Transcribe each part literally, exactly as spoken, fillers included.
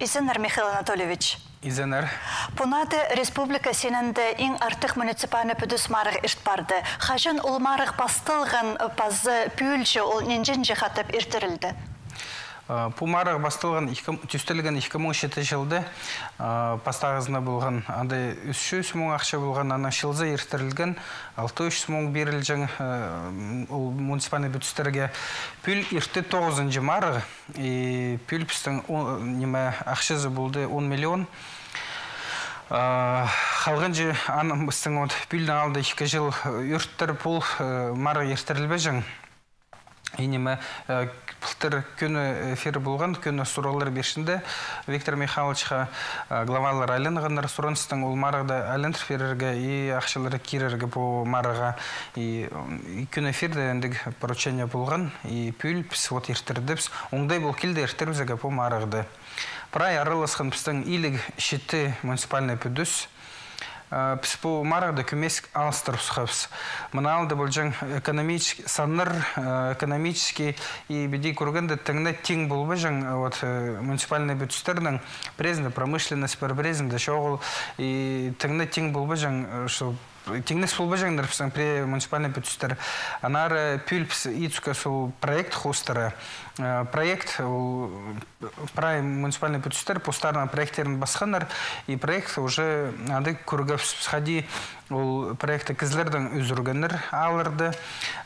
Изеннер, Михаил Анатольевич. Изеннер. Пу наада республика синінде иң артых муниципальный пӱдӱс марығ ирт парды. Хаҷан ол марығ пасталған, пазы пӱӱлҷе ол нинҷе хатап иртірілді? Пу марығ пасталған, тӱстелген ікі муң читі чылда. Пастағызына полған анда ӱс чӱс муң ахча полған, анаң чылза иртірілген алты чӱс муң пирілҷең ол муниципальный пӱдӱстерге. Пӱӱл иртті тоғызынҷы марығ. И пӱӱл пістің, ниме, ахчазы полды он миллион. Халғанҷы, аны пістің вот пӱӱлнің алды ікі чыл ӧрттір пу марығ иртірілбеҷең. И ниме, пылтыр кӧні эфир полған, кӧні сурығлар пирчеңнер Виктор Михайловичха, главалар айланғаннар сураныстаң ол марығды айландыр пирерге и ахчалар кирерге пу марығға. И кӧні эфирде андағ поручение полған, и пӱӱл піс вот иртірдібіс, оңдай пол килді иртірібізерге пу марығды. Прай араласхан пістің илиг читі муниципальный пӱдӱс. Піс пу марығда кӧмес алыстырыбысхабыс. Мына алды полҷаң экономический саннар, экономический, и піди кӧргенде тың на тиң полбаҷаң, вот, муниципальный пӱдӱстернің, пірезінде промышленность пар, пірезінде чоғыл, и тың на тиң полбаҷаң, что тиңнес полбаҷаңнар пістің пірее муниципальный пӱдӱстер. Аннаңар пӱӱл піс итске сол проект хоостыра. Проект ол прай муниципальный пӱдӱстер постарының проекттерін пасханнар, и проект уже андағ кӧргебіс, хайди ол проектті кізілердең ӱзӱргеннер аларды,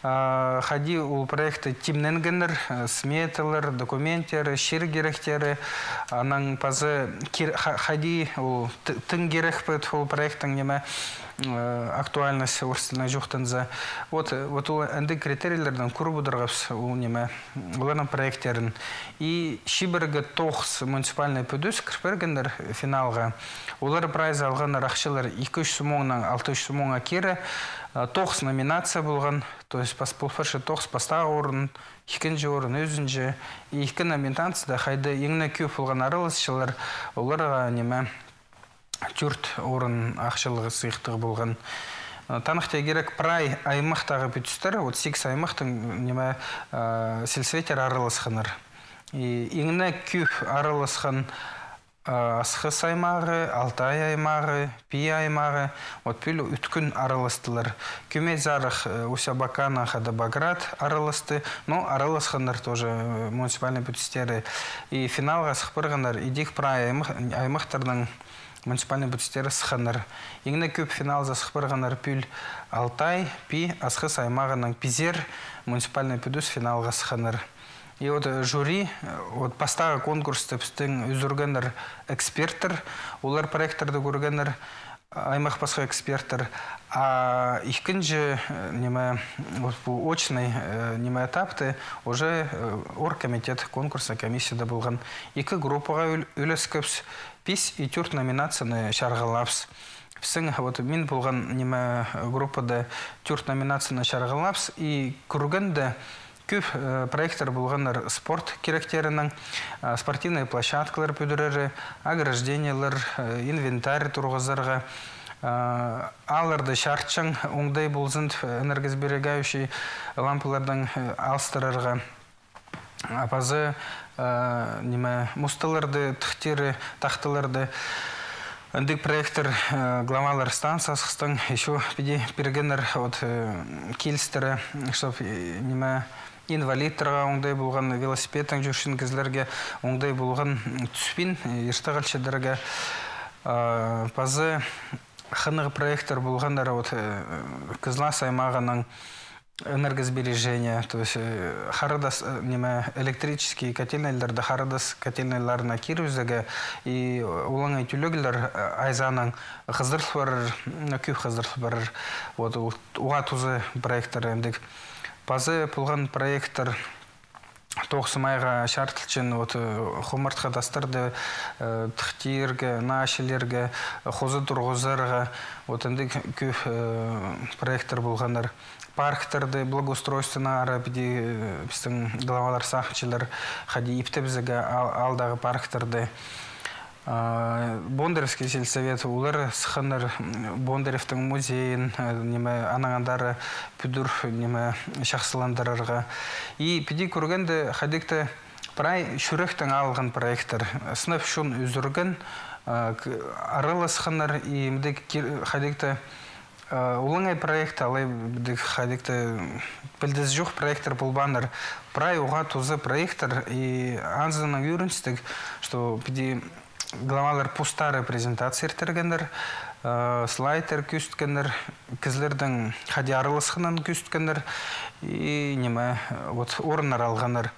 хайди ол проектті тимненгеннер, сметалар, документтері, чир киректері, анаң пазы хайди ол тың кирек пе ол проекттің, ниме, актуальность орыс тілінең чоохтанза. Вот, вот ол андағ критерийлердең кӧріп одырғабыс ол, ниме, оларның проекттерін. И чибіргі тоғыс муниципальный пӱдӱс кір пиргеннер финалға. Олар прайзы алғаннар ахчалар ікі чӱс муңнаң алты чӱс муңға кире. Тоғыс номинация полған, то есть пас-, пол парча тоғыс: пастағы орын, ікінҷі орын, ӱзінҷі. И ікі номинацияда, хайда иң не кӧп полған араласчылар, оларға, ниме, тӧрт орын ахчалығ сыйыхтығ полған. Таныхтирға кирек, прай аймахтағы пӱдӱстер, вот сигіс аймахтың, ниме, сельсоветтері араласханнар. И иң не кӧп араласхан Асхыс аймағы, Алтай аймағы, Пии аймағы, вот пӱӱл ӱткӱн араластылар. Кӧмес арах Усть-Абаканнаң хада Баграт араласты, но араласханнар тоже муниципальный пӱдӱстері. И финалға сых парғаннар идӧк прай аймах-, аймахтарның муниципальный пӱдӱстері сыхханнар. Иң не кӧп финалзар сых парғаннар пӱӱл Алтай, Пии, Асхыс аймағының пизер муниципальный пӱдӱс финалға сыхханнар. И вот жюри, вот пастағы конкурсты пістің ӱзӱргеннер эксперттер, олар проекттерді кӧргеннер, аймах пасха эксперттер. А ікінҷі, ниме, вот пу очный, ниме, этапты уже оргкомитет, конкурсный комиссияда полған. Ікі группаға ӱл-, ӱлескебіс, пис и тӧрт номинацияны чарғылаабыс. Пістің, вот, мин полған, ниме, группада тӧрт номинацияны чарғылаабыс, и кӧргенде кӧп проекттер полғаннар спорт киректерінең, спортивный площадкалар пӱдірері, ограждениелер, инвентарь турғызарға, аалларды чарытчаң, оңдай ползын, энергосберегающий лампалардаң алыстырарға. А пазы, ниме, мосталарды тыхтирға, тахталарды. Андағ проекттер, главалар станция Асхыстаң ещё піди пиргеннер, вот, килістіре, чтоб, ниме, инвалидтарға оңдай полған, велосипедтең чӧрчең кізілерге оңдай полған, тӱспин иртең халчадарға. Пазы хынығ проекттер полғаннар, вот, Кызлас аймағының энергосбережение, то есть, хара тас, ниме, электрический котельнойларды хара тас котельнойларына кирібізерге, и олаңай тӱлеглер, айзаның хызырыл парар, кӧп хызырыл парар. Вот, ол уғаа туза проекттер андағ. Пазы полған проекттер тоғыс майға чарытылчаң, вот, хомартхы тастарды тыхтирға, наа чилерге, хоза турғызарға, вот, андағ кӧп проекттер полғаннар. Парктарды благоустройствоны ара піди, пістің главалар сағынчалар, хайди иптебізерге аал-, аалдағы парктарды. Бондаревский сельсовет, олар сыхханнар, Бондаревтің музейін, ниме, анаң андар пӱдір, ниме, чахсыландырарға. И піди кӧргенде, хайдағ-да Прай чӱректең алған проекттер, сынап чон ӱзӱрген, а, к-, араласханнар, и мындағ кир-, хайдағ-да, а, олаңай проект, алай мындағ хайдағ-да пілдізі чох проекттер полбааннар. Прай уғаа туза проекттер, и анзынаң ӧріністіг, что піди главалар постары презентация иртіргеннер, а, слайдтар кӧзіткеннер, кізілернің хайди араласханын кӧзіткеннер, и ниме, вот, орыннар алғаннар.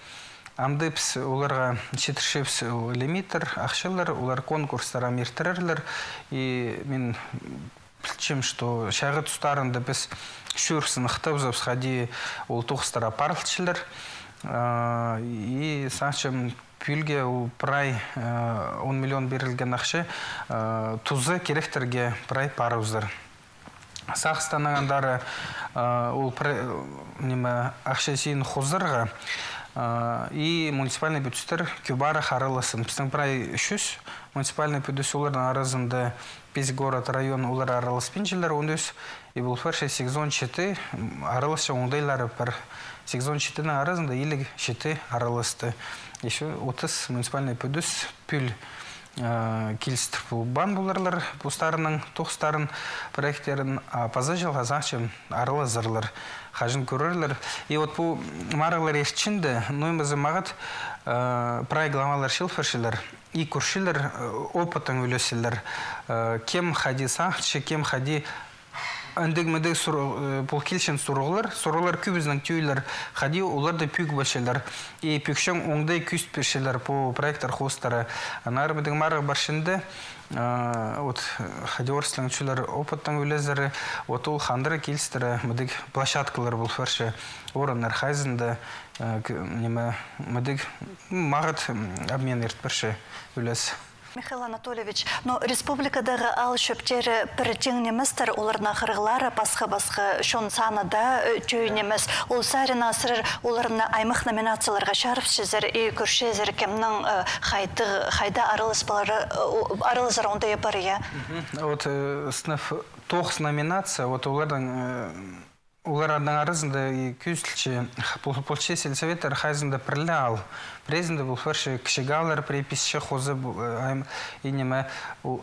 Анда піс оларға читірчебіс лимиттер, ахчалар, олар конкурстар ам иртірерлер. И мин пілчем, что чағын тустарында піс чӧрібіс, ынахтабызабыс, хайди ол тоғыстар апарылчалар. А, и сағынчам, пӱӱлге ол прай, э, он миллион пирілген ахча, э, туза киректерге прай парыбызар. Сағыстаннаң андары, а, ол пре-, ниме, ахча син хозарға, а, и муниципальный пӱдістер кӧп арах аралассын. Пістің прай чӱс муниципальный пӱдіс, оларның аразында пис город, район, олар араласпинчалар, он ӱс, и пол парча сигізон читі, м, араласчаң оңдайлары пар. Сигізон читінің аразында илиг читі араласты. Ещё отыс муниципальный пӱдіс пӱӱл, э, килістір полбаан поларлар постарының тоғыстарын, проекттерін, а паза чылға сағынчам аралазарлар, хаҷан кӧрерлер. И вот пу марығлар иртчеңде, ну, ниме, мағат, э, прай главалар чыыл парчалар, и кӧрчелер, э, опыттаң ӱлесчелер, э, кем хайди сағынча, кем хайди Андағ-мындағ сур-, э, пол килчең сурығлар, сурығлар кӧбізінең тӧӧйлер, хайди оларны пӧг полчалар. И пӧгҷең оңдай кӧзіт пирчелер пу проекттер хоостыра. Аннаңар мындағ марығ парчаңда, а, вот, э, хайди орыс тілінең тіпчелер, опыттаң ӱлезері, вот ол хандыра килістіре мындағ площадкалар пол парча, орыннар хайзында, э, к-, ниме, мындағ мағат, м, обмен ирт парча, ӱлес. Михаил Анатольевич, но республикадағы аал чӧптері пір тиң ниместер, оларның хырығлары пасха-пасха, чон саны даа, э, тӧӧй нимес. Ол саринаң сірер оларны аймах номинацияларға чарыпчазар и кӧрчезер, кемнің, э, хайдағ-, хайда аралас полары, э, о-, аралазар оңдайы пар, я? Мгм. Вот, э, сынап тоғыс номинация, вот оларның, э, оларның аразында и кӧзіділче, пол-, полча сельсоветтер хайзында пірле аал. Пірезінде пол парча кічіг ааллар, пірее писче хоза, пу, э, айм-, и ниме, у,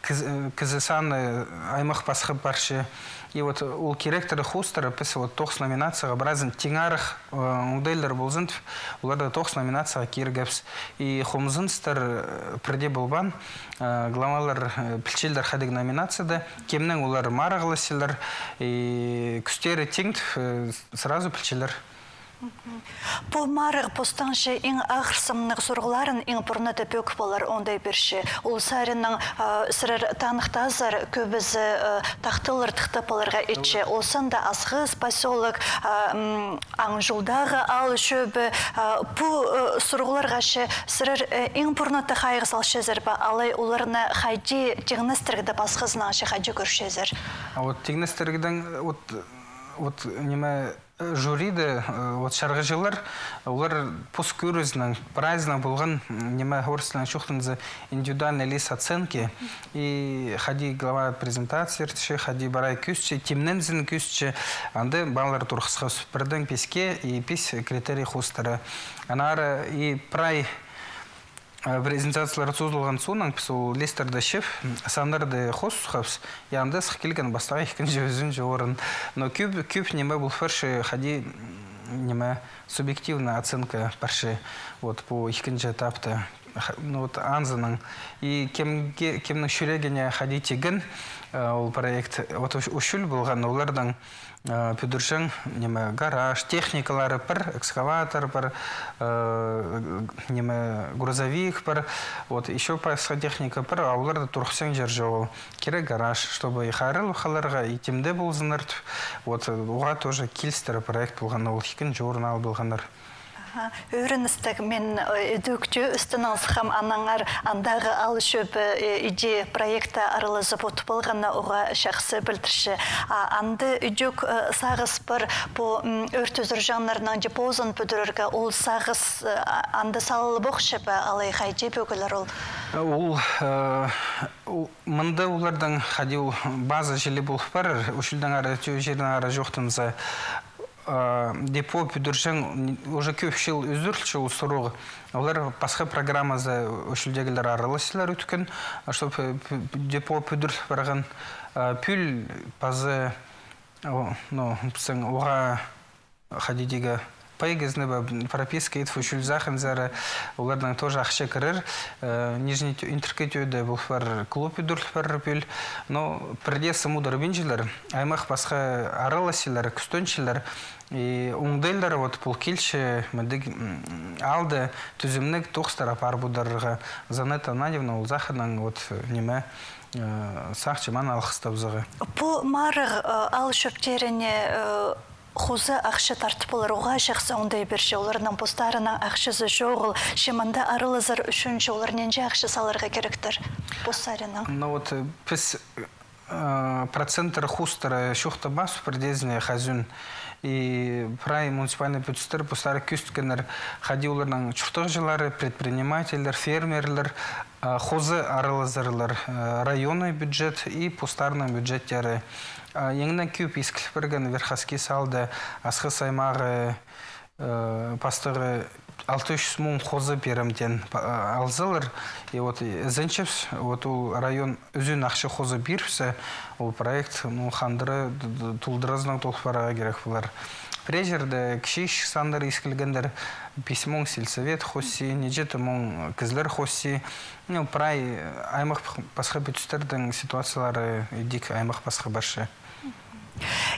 кіз-, э, кізі саны, э, аймах пасха парча. И вот ол киректері хоостыра піс вот тоғыс номинацияға піразын тиң арах, э, оңдайлар ползын тіп, оларны тоғыс номинацияға киргебіс. И хомзыныстар, э, пірдее полбаан, э, главалар, э, пілчелер хайдағ номинацияда, кемнең олар марығласчалар, и кӱстері тиң тіп, э, сразу пілчелер. Мгм. Пу марығ постаңҷы иң ағырсымнығ сурығларын иң пурнада пӧк полар оңдай пирче. Ол саринаң, э, сірер таныхтазар, кӧбізі, э, тахталар тыхтап аларға итче. Ол санда Асхыс посёлок, э, м, Аңҷулдағы аал чӧбі, а, пу, э, сурығларға че сірер, э, иң пурнада хайығ салчазар ба, алай оларны хайди тиңнестірерге, пасхазынаң че хайди кӧрчезер? А вот тиңнестірерге, вот, вот ниме, э, жюриде, э, вот чарғыҷылар, олар пос кӧрізінең, прайзынаң полған, м, ниме, орыс тілінең чоохтанза, индивидуальный лист оценки. И хайди глава презентация иртче, хайди прай кӧзітче, тимнензін кӧзітче, анда баллар турғысхабыс пірдең писке и пис критерий хоостыра. Аннаңар и прай, э, презентациялар созылған соонаң, піс ол листерді чіп, саннарды хосхабыс, и анда сых килген пастағы, ікінҷі, ӱзінҷі орын. Но кӧп, кӧп ниме пол парча, хайди, м, ниме, субъективная оценка парча. Вот пу ікінҷі этапта. Ха-, ну вот анзынаң. И кемге, кемнің чӱрегіне хайди тиген, э, ол проект, вот уш-, Ӱчӱл полған, оларның, э, пӱдірҷең, ниме, гараж, техникалары пар, экскаватор пар, э, ниме, грузовик пар, вот ещё пасха техника пар, а оларны турғысчаң чир чоғыл. Кирек гараж, чтобы и хайраллығ халарға, и тимде ползыннар тіп. Вот, э, уғаа тоже килістіре проект полған, ол ікінҷі орын ал полғаннар. Аха, ӧріністіг. Мин, э, ідӧк тӧӧ ӱстӱнең сыххам, аннаңар андағы аал чӧбі, э, иди проектте аралазып от полғанны уғаа чахсы пілдірче. А анда ідӧк, э, сағыс пар, пу, м, ӧрт ӱзӱрҷеңнернің депозын пӱдірерге, ол сағыс, э, а-, анда салылып ох че бе, алай хайди пӧгілер ол? Ол, э, ол, мында оларның хайди ол база чіли пол парар, Ӱчӱлдең ары, тӧӧ чирінең ары чоохтанза, а, депо пӱдірҷең, уже кӧп чыл ӱзӱрілче ол сурығ. Олар пасха программазы, ӱчӱлдегілер араласчалар ӧткін, а, чтоб, э, пӱ-, депо пӱдіріл парған, а, пӱӱл паза, о, ну, пістің уғаа хайди тирге, пай кізіні бе, прописка ит, ӱчӱл сағынзар, оларның тоже ахча кірер, э, Нижний Тё-, Интіркі Тӧӧде пол пар, клуб пӱдіріл пар пӱӱл. Но пірдеезі мудырбинчалар, аймах пасха араласчалар, кӱстенчелер, и оңдайлар, вот, пол килче, мындағ, м, аалда тӱзімніг тоғыстар апарып одырарға. Занетта Ананьевна ол сағынаң, вот, ниме, э, сағынчам аны алғыстабызарға. Пу марығ, э, аал чӧптеріне, э, хоза ахча тартып полар, уғаа чахсы оңдай пирче, оларның постарының ахчазы чоғыл, че мында аралазар ӱчӱн че олар нинҷе ахча саларға киректер постарының? Ну вот, э, піс, э, проценттер хоостыра чоохтабаабыс пірдеезіне хазюн. И прай муниципальный пӱдістер постары кӧзіткеннер, хайди оларның чуртағҷылары, предпринимательлер, фермерлер, а, хоза аралазарлар, а, районный бюджет и постарының бюджеттері. А, иң не кӧп искіл пирген Верхоскесалда Асхыс аймағы, э, пастығы алты чӱс муң хоза пирімдең па-, а, алзалар. И вот, и, ізенчебіс, вот ол район ӱзӱн ахча хоза пирібіссе, ол проект, ну, хандыра т-, т-, толдыразынаң тол парарға кирек полар. Пірее чирде кічіҷек саннар искілгеннер, пис муң сельсовет хосси, нее читі муң кізілер хосси. Ну, прай аймах пасха пӱдістернің ситуациялары идӧк аймах пасха парча.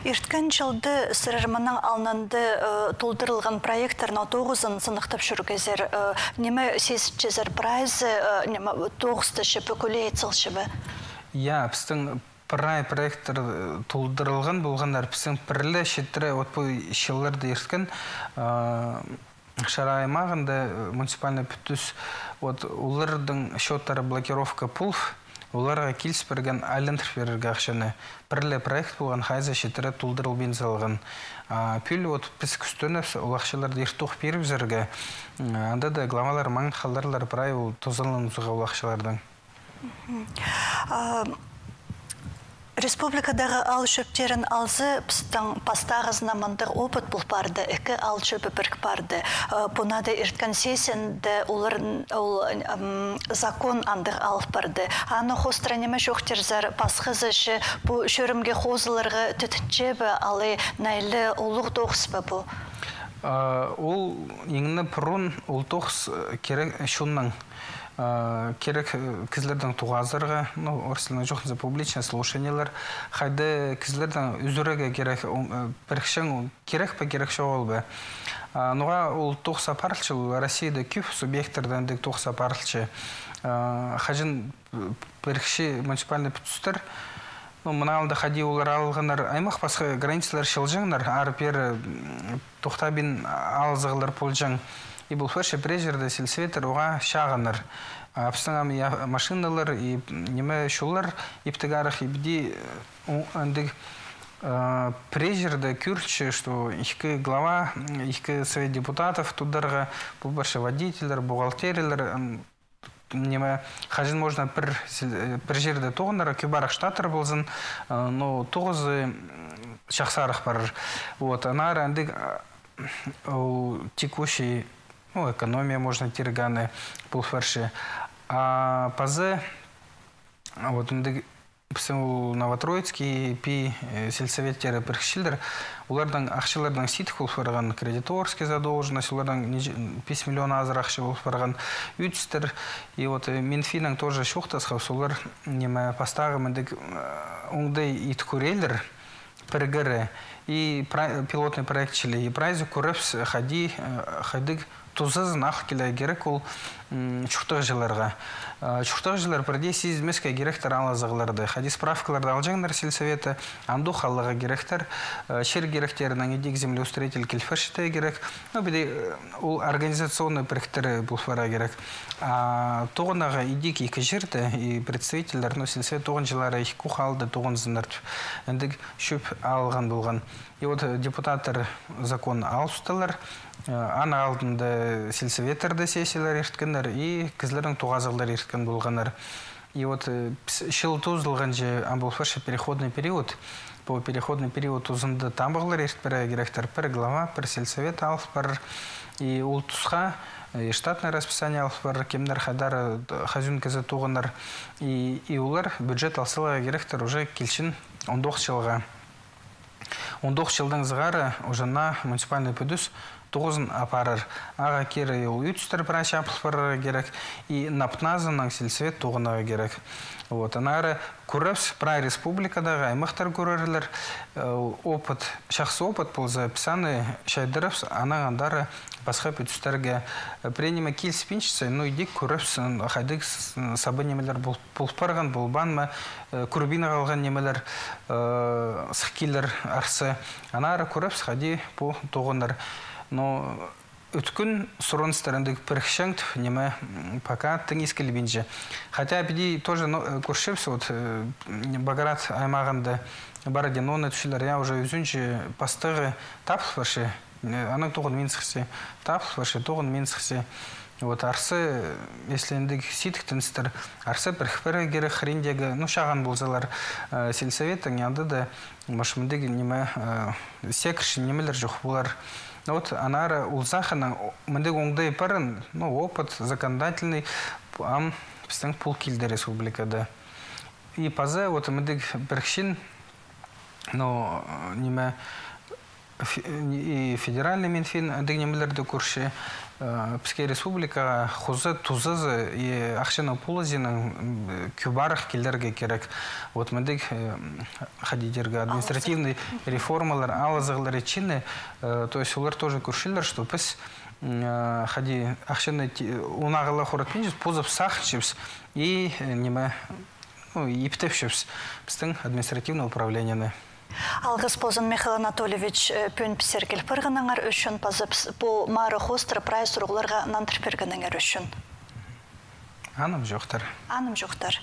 Ирткен чылда сірер мының алнында, э, толдырылған проекттернің тоғызын сыныхтап чӧргезер, э, ниме сизінчезер, прайзы, э, ниме, тоғысты чіли пӱкӱлее салча ба? Я, пістің прай проекттер, э, толдырылған полғаннар, пістің пір ле читіре, вот пу чылларда ирткен, э, Шира аймағында, э, муниципальный пӱдіс, вот оларның счёттары блокировка полып, оларға киліс пирген айландыр пирерге ахчаны. Пір ле проект полған, хайзы читіре толдырылбин салған. А пӱӱл вот піс кӱстенебіс ол ахчаларды иртох пирібізерге. М, анда даа главалар маң халдырлар прай ол тузаланызарға ол ахчаларның. Мгм. А, республикадағы аал чӧптерін алза, пістің пастағызына мындағ опыт пол парды, ікі аал чӧбі пірік парды. А, пу наада ирткен сессияда олар, ол, м, закон андағ алып парды. Аны хоостыра ниме чоохтирзар, пасхазы че пу чӧрімге хозыларға тітінче бе, алай найлы улуғ тоғыс па пу? А, ол иң не пурун ол тоғыс, э, кирек чонның, а, кирек, э, кізілернің тоғазарға, ну, орыс тілінең чоохтаза, публичное слушаниелер, хайда кізілернің ӱзӱрерге кирек, оң-, э, пірікчең, кирек пе, кирек чоғыл ба. А, ноға ол тоғыс апарылча, ол Россияда кӧп субъекттерде андағ тоғыс апарылча. А, хаҷан пірікче муниципальный пӱдістер. Ну, мына алда хайди олар алғаннар, аймах пасха, границалар чылҷаңнар, ары-пеер, м, тохтабин алызығлар полҷаң. И пол парча пірее чирде сельсоветтер уғаа чағыннар. А пістің ам, я, машиналар и, м, ниме, чоллар иптіг арах, и піди, э, у-, андағ, э, пірее чирде кӧрілче, что ікі глава, м, ікі совет депутатов тударға, пол парча водительлер, бухгалтериялар, м, ниме, хаҷан можно пір сіл-, э, пір чирде тоғынарға, кӧп арах штаттар ползын, э, но тоғызы, м, чахсырах парар. Вот, аннаңар андағ, а, ол текущий, ну, экономия можно тирге аны, пол парча. А паза, а вот андағ пістің ол Новотроицкий, пи, э, сельсоветтері пірікчелер, оларның ахчаларының сидік пол парған, кредиторский задолженность, оларның нее ч-, пис миллион азыра ахча пол парған, ӱдістер. И вот, э, Минфиннең тоже чоохтасхабыс, олар, ниме, пастағы мындағ, э, оңдай ит кӧрерлер, пірігерге, и пра-, пилотный проект чіли, и прайзы кӧрербіс, хайди, э, хайдағ тузазын ағыл килерге кирек ол, м, чуртағҷыларға. Э, чуртағҷылар пірдее сизінмеске киректер алызығларды. Хайди справкаларды алҷаңнар сельсоветте, андох аларға киректер, э, чир киректерінең идӧк землеустроитель киліп парчатха кирек. Ну, піди, э, ол организационный піріктері пол парарға кирек. А тоғынарға идӧк ікі чирде, и представительлер, ну, сельсовет тоғынҷылары ікі-ӱс аалда тоғынзыннар тіп, андағ чӧп алған полған. И вот, э, депутаттар закон алыстылар, э, аның алдында сельсоветтерде сессиялар ирткеннер и кізілернің тоғазығлар ирткен полғаннар. И вот, э, піс-, чыл тоозылғанҷа ам пол парча переходный период. Пу переходный период тузында тамбығлар иртпірге киректер. Пір глава, пір сельсовет алып парар. И ол тусха, э, и штатное расписание алып парар, кемнер хайдар, э, хазюн кізі тоғынар. И, и олар бюджет ал саларға киректер уже килчең он тоғыс чылға. Он тоғыс чылдаң сығара уже наа муниципальный пӱдӱс тоғызын апарар. Ағаа кире ол ӱдістер прай чапыл парарға кирек. И нап-назынаң сельсовет тоғынарға кирек. Вот. Аннаңар кӧрербіс, прай республикадағы аймахтар кӧрерлер, э, опыт, чахсы опыт полза, піс аны чайдырарбыс, анаң андар пасха пӱдістерге, э, пірее ниме киліспинчетсе, ну, идӧк кӧрербіс, м, хайдағ с-, саба нимелер пол-, пол парған, полбаан ма, э, кӧрбин халған нимелер, э, сых килер арса. Аннаңар кӧрербіс, хайди пу тоғынар. Но ӧткін сурыныстар андағ пірікчең тіп ниме, м, пока тың искілбинче. Хотя піди тоже, ну, э, кӧрчебіс, вот, э, м, Богородск аймағында пар дее, ну, аны тіпчелер, я, уже ӱзінҷі пастағы тапыл парча, э, анаң тоғынмин сыхча, тапыл парча, тоғынмин сыхча. Вот, арса, если андағ сидіктеністер, арса пірік парарға кирек хыриндағы, ну, чағын ползалар, э, сельсоветтің янында даа, может, мындағ ниме, э, секірчең нимелер чох полар. Вот, аннаңар ол саханаң о-, мындағ оңдай парын, ну, опыт законодательный, ам пістің пол килді республикада. И паза, вот, мындағ пірікчең, ну, ниме, фе-, и федеральный Минфин андағ нимелерді кӧрче, э, піске республикаға хоза тузазы и ахчаның полызының, м, кӧп арах килерге кирек. Вот мындағ, э, хайди тирге, административный реформалар, алызығлар итчені, э, то есть олар тоже кӧрчелер, что піс, м, э, хайди ахчаны ти-, унағыла хоратпинчабыс, позып сағынчабыс и, э, ниме, ну, иптепчебіс пістің административный управлениені. Алғыс ползын, Михаил Анатольевич, э, пӱӱн пістерге киліп парғаныңар ӱчӱн, паза піс-, пу мары хоостыра прай сурығларға нандырып пиргеніңер ӱчӱн. Анымҷох тир. Анымҷох тир.